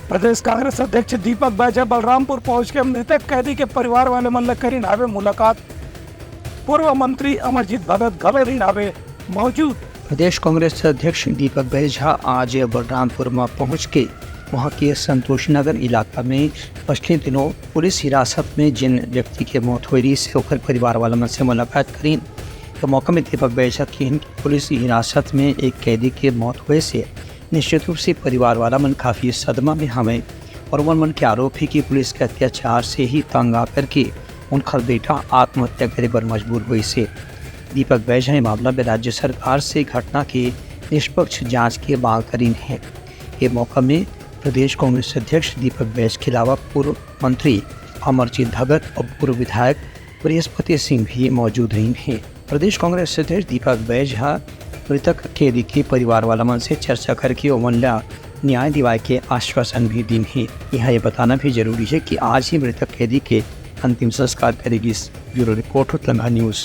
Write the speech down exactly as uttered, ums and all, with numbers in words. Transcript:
प्रदेश कांग्रेस अध्यक्ष दीपक बैज ह बलरामपुर पहुंच के मृतक कैदी के परिवार वाले मन ल करिन हावे मुलाकात। पूर्व मंत्री अमरजीत भगत घलो रहिन हावे मौजूद। प्रदेश कांग्रेस अध्यक्ष दीपक बैज ह आज बलरामपुर म पहुंच के वहां के संतोष नगर इलाका में पिछले दिनों पुलिस हिरासत में जिन व्यक्ति के मौत होय रहिस हे, ओकर परिवार वाला मन से मुलाकात करिन। तो मौका में दीपक बैज ह किहिन कि पुलिस हिरासत में एक कैदी के मौत होय से निश्चित रूप से परिवार वाला मन काफी सदमा में हवय और उमन मन के आरोप हे कि पुलिस के अत्याचार से ही तंग आकर के उनकर बेटा आत्महत्या करे बर मजबूर होइस हे। दीपक बैज ह ए मामला में राज्य सरकार से घटना के निष्पक्ष जांच के मांग करिन हे। ये मौका में प्रदेश कांग्रेस अध्यक्ष दीपक बैज के अलावा पूर्व मंत्री अमरजीत भगत और पूर्व विधायक बृहस्पति सिंह भी मौजूद रहिन हे। प्रदेश कांग्रेस अध्यक्ष दीपक बैज ह मृतक कैदी के परिवार वाला मन से चर्चा करके ओमन ला न्याय दिवाए के आश्वासन भी दीन हे। यहाँ ये बताना भी जरूरी है कि आज ही मृतक कैदी के अंतिम संस्कार करे गिस। ब्यूरो रिपोर्ट, उतलंगा न्यूज।